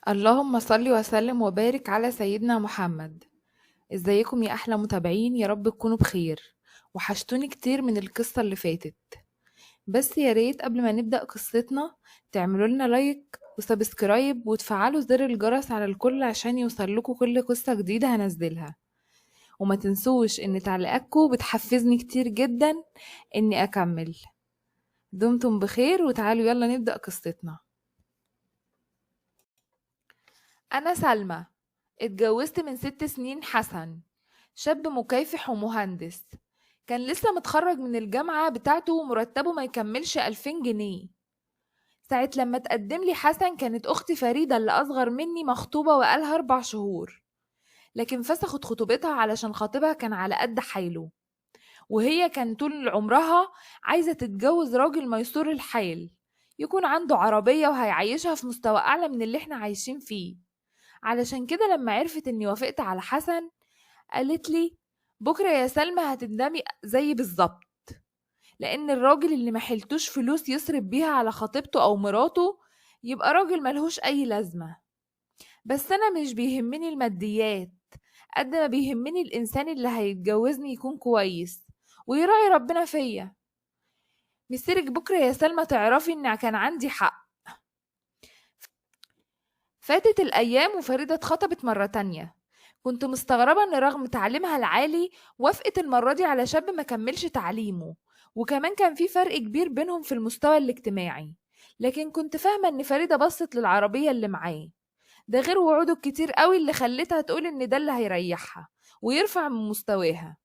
اللهم صل وسلم وبارك على سيدنا محمد. ازيكم يا احلى متابعين؟ يا رب تكونوا بخير. وحشتوني كتير من القصة اللي فاتت، بس يا ريت قبل ما نبدأ قصتنا تعملوا لنا like و subscribe وتفعلوا زر الجرس على الكل عشان يوصل لكم كل قصة جديدة هنزلها. وما تنسوش ان تعليقاتكم بتحفزني كتير جدا اني اكمل. دمتم بخير، وتعالوا يلا نبدأ قصتنا. أنا سلمى، اتجوزت من 6 سنين حسن، شاب مكافح ومهندس، كان لسه متخرج من الجامعة بتاعته ومرتبه ما يكملش 2000 جنيه. ساعة لما تقدم لي حسن كانت أختي فريدة اللي أصغر مني مخطوبة وقالها 4 شهور، لكن فسخت خطوبتها علشان خطيبها كان على قد حاله، وهي كان طول عمرها عايزة تتجوز راجل ميسور الحال، يكون عنده عربية وهيعيشها في مستوى أعلى من اللي احنا عايشين فيه. علشان كده لما عرفت اني وافقت على حسن قالت لي بكرة يا سلمى هتندمي زي بالظبط، لان الراجل اللي ما حلتوش فلوس يصرف بيها على خطيبته او مراته يبقى راجل ملهوش اي لازمة. بس انا مش بيهمني الماديات قد ما بيهمني الانسان اللي هيتجوزني يكون كويس ويراعي ربنا فيا. مسيرك بكرة يا سلمى تعرفي ان كان عندي حق. فاتت الأيام وفريدة اتخطبت مرة تانية. كنت مستغربة إن رغم تعليمها العالي وافقت المرة دي على شاب ما كملش تعليمه، وكمان كان في فرق كبير بينهم في المستوى الاجتماعي، لكن كنت فاهمة إن فريدة بصت للعربية اللي معاه، ده غير وعوده الكتير قوي اللي خلتها تقول إن ده اللي هيريحها ويرفع من مستواها.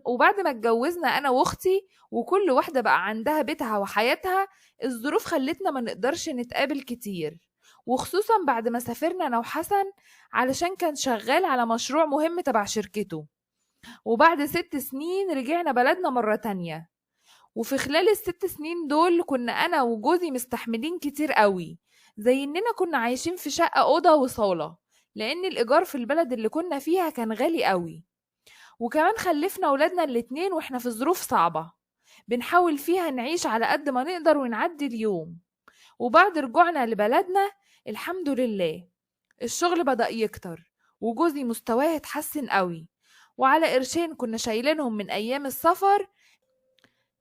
وبعد ما اتجوزنا أنا وأختي وكل واحدة بقى عندها بيتها وحياتها، الظروف خلتنا ما نقدرش نتقابل كتير، وخصوصا بعد ما سافرنا أنا وحسن علشان كان شغال على مشروع مهم تبع شركته. وبعد 6 سنين رجعنا بلدنا مرة تانية، وفي خلال ال6 سنين دول كنا أنا وجوزي مستحملين كتير قوي، زي إننا كنا عايشين في شقة أوضة وصالة لأن الإيجار في البلد اللي كنا فيها كان غالي قوي، وكمان خلفنا ولادنا ال2 وإحنا في ظروف صعبة بنحاول فيها نعيش على قد ما نقدر ونعدي اليوم. وبعد رجوعنا لبلدنا الحمد لله الشغل بدأ يكتر وجوزي مستواه اتحسن قوي، وعلى قرشين كنا شايلينهم من أيام السفر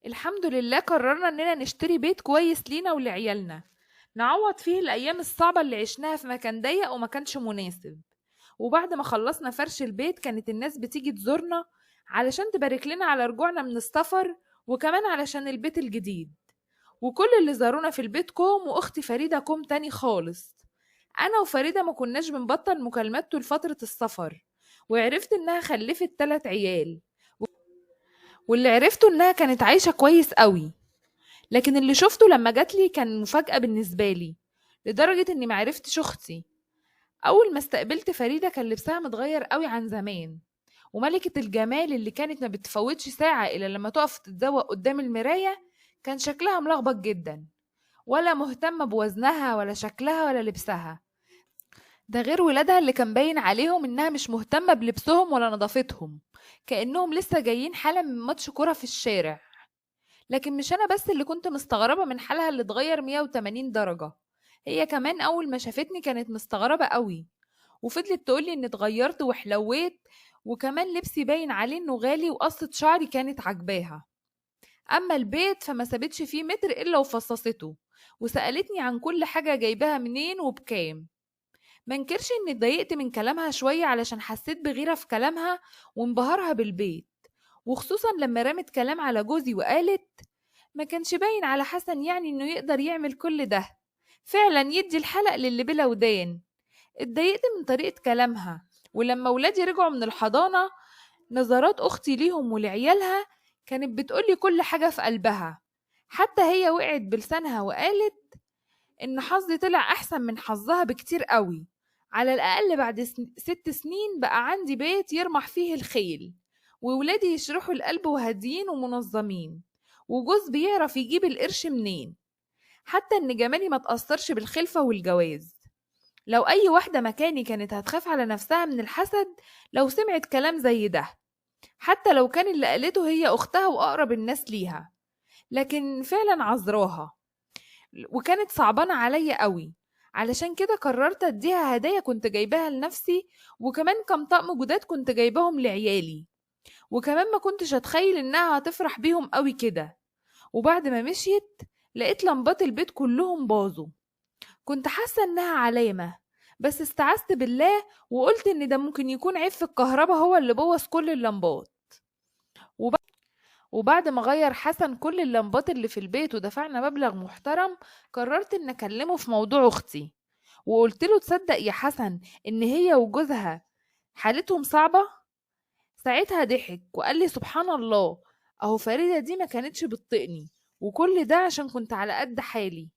الحمد لله قررنا إننا نشتري بيت كويس لينا ولعيالنا نعوض فيه الأيام الصعبة اللي عشناها في مكان ضيق وما كانش مناسب. وبعد ما خلصنا فرش البيت كانت الناس بتيجي تزورنا علشان تبارك لنا على رجوعنا من السفر، وكمان علشان البيت الجديد. وكل اللي زارونا في البيت كوم واختي فريدة كوم تاني خالص. انا وفريدة ما كناش بنبطل مكالمات طول فترة السفر، وعرفت انها خلفت 3 عيال، واللي عرفته انها كانت عايشة كويس قوي، لكن اللي شفته لما جاتلي كان مفاجأة بالنسبة لي لدرجة اني معرفتش اختي. اول ما استقبلت فريدة كان لبسها متغير قوي عن زمان، وملكة الجمال اللي كانت ما بتفوتش ساعة الا لما تقف تتذوق قدام المراية كان شكلها ملخبط جدا، ولا مهتمة بوزنها ولا شكلها ولا لبسها، ده غير ولادها اللي كان باين عليهم انها مش مهتمة بلبسهم ولا نظافتهم، كأنهم لسه جايين حالا من ماتش كرة في الشارع. لكن مش انا بس اللي كنت مستغربة من حالها اللي اتغير 180 درجة، هي كمان اول ما شافتني كانت مستغربة قوي، وفضلت تقولي ان اتغيرت وحلويت، وكمان لبسي باين عليه انه غالي، وقصة شعري كانت عجباها. اما البيت فما سابتش فيه متر الا وفصصته، وسألتني عن كل حاجة جايباها منين وبكام. ما انكرش اني اتضايقت من كلامها شوية علشان حسيت بغيرة في كلامها وانبهارها بالبيت، وخصوصا لما رمت كلام على جوزي وقالت ما كانش باين على حسن يعني انه يقدر يعمل كل ده، فعلا يدي الحلق للي بلا ودان. اتضايقت من طريقة كلامها، ولما ولادي رجعوا من الحضانة نظرات اختي ليهم ولعيالها كانت بتقولي كل حاجة في قلبها، حتى هي وقعت بلسانها وقالت إن حظي طلع أحسن من حظها بكتير قوي، على الأقل بعد 6 سنين بقى عندي بيت يرمح فيه الخيل، وولادي يشرحوا القلب وهاديين ومنظمين، وجوز بيعرف يجيب القرش منين، حتى إن جمالي ما تأثرش بالخلفة والجواز. لو أي واحدة مكاني كانت هتخاف على نفسها من الحسد لو سمعت كلام زي ده، حتى لو كان اللي قالته هي أختها وأقرب الناس ليها، لكن فعلا عذراها وكانت صعبانة عليا قوي. علشان كده قررت أديها هدايا كنت جايباها لنفسي، وكمان كم طقم جداد كنت جايباهم لعيالي، وكمان ما كنتش أتخيل إنها هتفرح بيهم قوي كده. وبعد ما مشيت لقيت لمبات البيت كلهم باظوا. كنت حاسة إنها علامة، بس استعذت بالله وقلت إن ده ممكن يكون عيب في الكهرباء هو اللي بوظ كل اللمبات. وبعد ما غير حسن كل اللمبات اللي في البيت ودفعنا مبلغ محترم، قررت إن أكلمه في موضوع أختي، وقلت له تصدق يا حسن إن هي وجوزها حالتهم صعبة؟ ساعتها ضحك وقال لي سبحان الله، أهو فريدة دي ما كانتش بتطقني، وكل ده عشان كنت على قد حالي.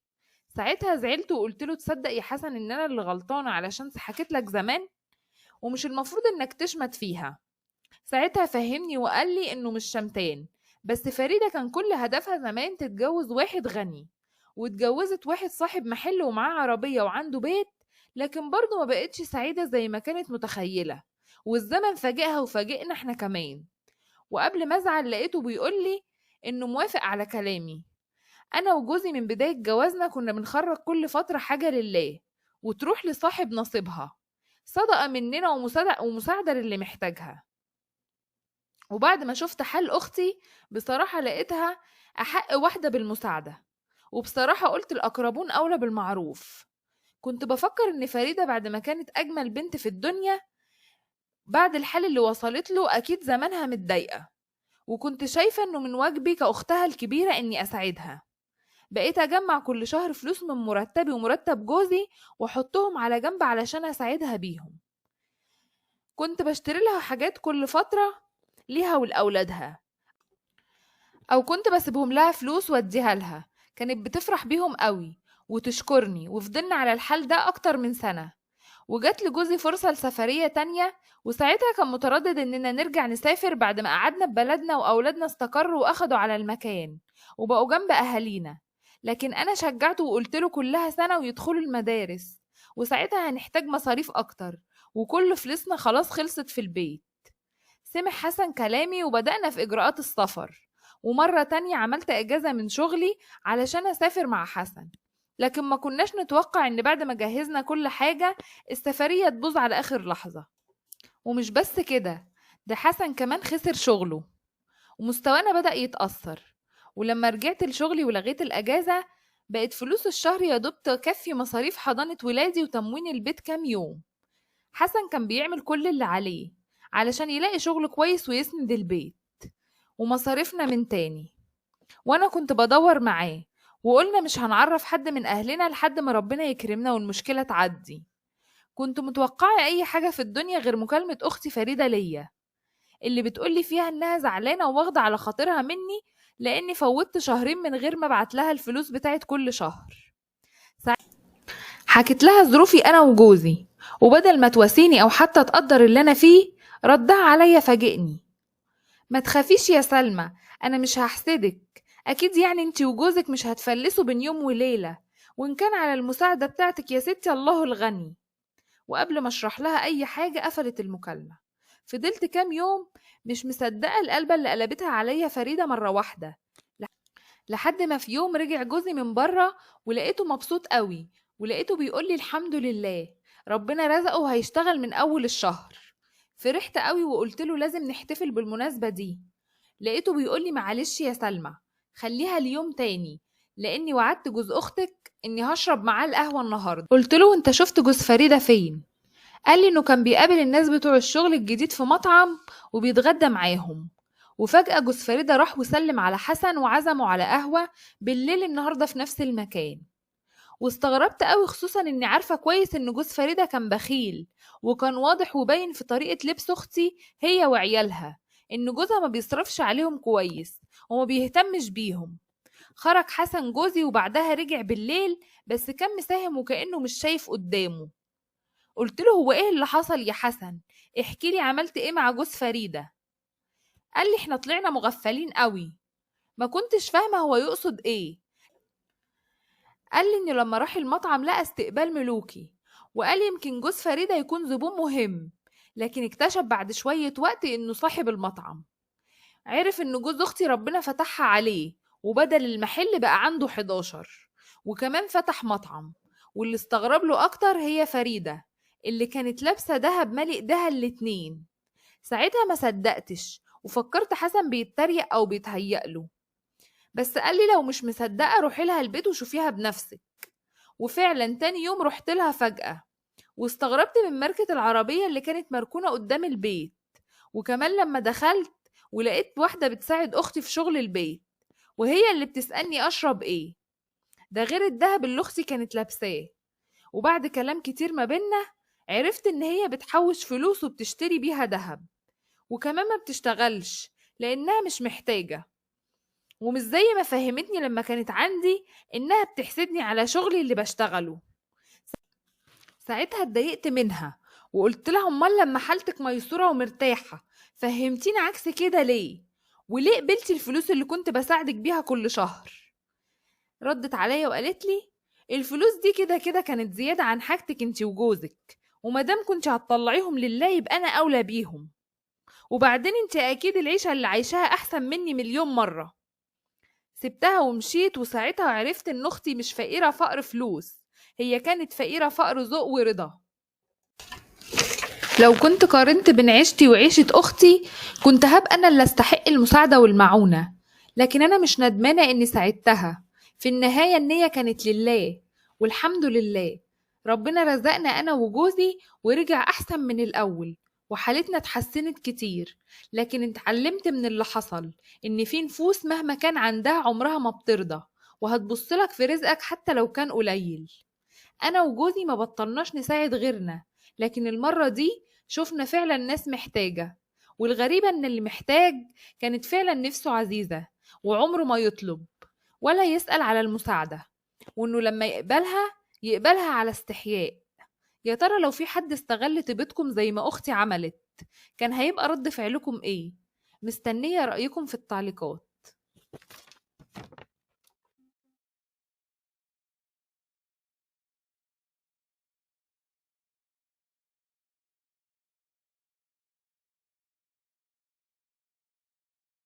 ساعتها زعلت وقلت له تصدق يا حسن إن أنا اللي غلطانة علشان حكيت لك زمان، ومش المفروض إنك تشمت فيها. ساعتها فهمني وقال لي إنه مش شمتان، بس فريدة كان كل هدفها زمان تتجوز واحد غني، واتجوزت واحد صاحب محل ومعاه عربية وعنده بيت، لكن برضه ما بقتش سعيدة زي ما كانت متخيلة، والزمن فاجئها وفاجئنا احنا كمان. وقبل ما ازعل لقيته بيقولي انه موافق على كلامي. انا وجوزي من بداية جوازنا كنا بنخرج كل فترة حاجة لله وتروح لصاحب نصيبها، صدقة مننا ومساعدة للي محتاجها. وبعد ما شفت حال أختي بصراحة لقيتها أحق واحدة بالمساعدة، وبصراحة قلت الأقربون أولى بالمعروف. كنت بفكر إن فريدة بعد ما كانت أجمل بنت في الدنيا، بعد الحال اللي وصلت له أكيد زمانها متضايقة، وكنت شايفة إنه من واجبي كأختها الكبيرة إني أساعدها. بقيت أجمع كل شهر فلوس من مرتبي ومرتب جوزي وأحطهم على جنب علشان أساعدها بيهم. كنت بشتري لها حاجات كل فترة ليها ولأولادها، أو كنت بسيبهم لها فلوس واديها لها. كانت بتفرح بيهم قوي وتشكرني، وفضلنا على الحال ده أكتر من سنة. وجات لجوزي فرصة لسفرية تانية، وساعتها كان متردد إننا نرجع نسافر بعد ما قعدنا ببلدنا وأولادنا استقروا وأخدوا على المكان وبقوا جنب أهالينا. لكن أنا شجعته وقلت له كلها سنة ويدخلوا المدارس، وساعتها هنحتاج مصاريف أكتر، وكل فلوسنا خلاص خلصت في البيت. سمع حسن كلامي وبدأنا في إجراءات السفر. ومرة تانية عملت إجازة من شغلي علشان أسافر مع حسن، لكن ما كناش نتوقع إن بعد ما جهزنا كل حاجة السفرية تبوظ على آخر لحظة. ومش بس كده، ده حسن كمان خسر شغله ومستوانا بدأ يتأثر. ولما رجعت لشغلي ولغيت الأجازة، بقت فلوس الشهر يا دوب تكفي مصاريف حضانة ولادي وتموين البيت كام يوم. حسن كان بيعمل كل اللي عليه علشان يلاقي شغل كويس ويسند البيت ومصاريفنا من تاني، وانا كنت بدور معاه، وقلنا مش هنعرف حد من اهلنا لحد ما ربنا يكرمنا والمشكلة تعدي. كنت متوقعة اي حاجة في الدنيا غير مكالمة اختي فريدة ليا، اللي بتقولي فيها انها زعلانة وواخدة على خاطرها مني لاني فوتت شهرين من غير ما ابعت لها الفلوس بتاعت كل شهر. حكيت لها ظروفي انا وجوزي، وبدل ما تواسيني او حتى تقدر اللي انا فيه، ردها عليا فاجئني. ما تخافيش يا سلمى، انا مش هحسدك، اكيد يعني انتي وجوزك مش هتفلسوا بين يوم وليلة، وان كان على المساعدة بتاعتك يا ستي الله الغني. وقبل ما اشرح لها اي حاجة قفلت المكالمة. فضلت كام يوم مش مصدقة القلبة اللي قلبتها عليا فريدة مرة واحدة، لحد ما في يوم رجع جوزي من بره ولقيته مبسوط قوي، ولقيته بيقولي الحمد لله ربنا رزقه وهيشتغل من اول الشهر. فرحت قوي وقلت له لازم نحتفل بالمناسبة دي. لقيته بيقولي معلش يا سلمى خليها ليوم تاني، لاني وعدت جوز اختك اني هشرب معاه القهوة النهاردة. قلت له انت شفت جوز فريدة فين؟ قال لي انه كان بيقابل الناس بتوع الشغل الجديد في مطعم وبيتغدى معاهم. وفجأة جوز فريدة راح وسلم على حسن وعزمه على قهوة بالليل النهاردة في نفس المكان. واستغربت قوي، خصوصا اني عارفة كويس ان جوز فريدة كان بخيل، وكان واضح وباين في طريقة لبس اختي هي وعيالها ان جوزها ما بيصرفش عليهم كويس وما بيهتمش بيهم. خرج حسن جوزي وبعدها رجع بالليل، بس كان مساهم وكأنه مش شايف قدامه. قلت له هو ايه اللي حصل يا حسن؟ احكي لي عملت ايه مع جوز فريدة. قال لي احنا طلعنا مغفلين قوي. ما كنتش فاهمة هو يقصد ايه. قال لي انه لما راح المطعم لقى استقبال ملوكي، وقال يمكن جوز فريدة يكون زبون مهم، لكن اكتشف بعد شوية وقت انه صاحب المطعم. عرف ان جوز اختي ربنا فتحها عليه، وبدل المحل بقى عنده 11، وكمان فتح مطعم، واللي استغرب له أكتر هي فريدة اللي كانت لابسة دهب مالي ايديها الاتنين. ساعتها ما صدقتش وفكرت حسن بيتريق أو بيتهيأ له، بس قال لي لو مش مصدقة روحي لها البيت وشوفيها بنفسك. وفعلا تاني يوم رحت لها فجأة، واستغربت من ماركة العربية اللي كانت مركونة قدام البيت. وكمان لما دخلت ولقيت واحدة بتساعد أختي في شغل البيت وهي اللي بتسألني أشرب إيه، ده غير الدهب اللي أختي كانت لابساه. وبعد كلام كتير ما بينا عرفت إن هي بتحوش فلوس وبتشتري بيها دهب، وكمان ما بتشتغلش لأنها مش محتاجة، ومش زي ما فهمتني لما كانت عندي إنها بتحسدني على شغلي اللي بشتغله. ساعتها اتضايقت منها وقلت لها امال لما حالتك ميسورة ومرتاحة فهمتيني عكس كده ليه؟ وليه قبلتي الفلوس اللي كنت بساعدك بيها كل شهر؟ ردت عليا وقالت لي الفلوس دي كده كده كانت زيادة عن حاجتك انتي وجوزك، ومادام كنتي هتطلعيهم لله يبقى انا اولى بيهم، وبعدين انتي اكيد العيشة اللي عايشاها احسن مني مليون مرة. سبتها ومشيت، وساعتها عرفت ان اختي مش فقيرة فقر فلوس، هي كانت فقيرة فقر ذوق ورضا. لو كنت قارنت بين عيشتي وعيشة أختي كنت هبقى أنا اللي أستحق المساعدة والمعونة، لكن أنا مش ندمانة إني ساعدتها. في النهاية النية كانت لله، والحمد لله ربنا رزقنا أنا وجوزي ورجع أحسن من الأول، وحالتنا اتحسنت كتير. لكن اتعلمت من اللي حصل إن في نفوس مهما كان عندها عمرها ما بترضى، وهتبصلك في رزقك حتى لو كان قليل. أنا وجوزي ما بطلناش نساعد غيرنا، لكن المرة دي شفنا فعلا ناس محتاجة، والغريبة إن اللي محتاج كانت فعلا نفسه عزيزة وعمره ما يطلب ولا يسأل على المساعدة، وإنه لما يقبلها يقبلها على استحياء. يا ترى لو في حد استغل طيبتكم زي ما أختي عملت كان هيبقى رد فعلكم إيه؟ مستنية رأيكم في التعليقات.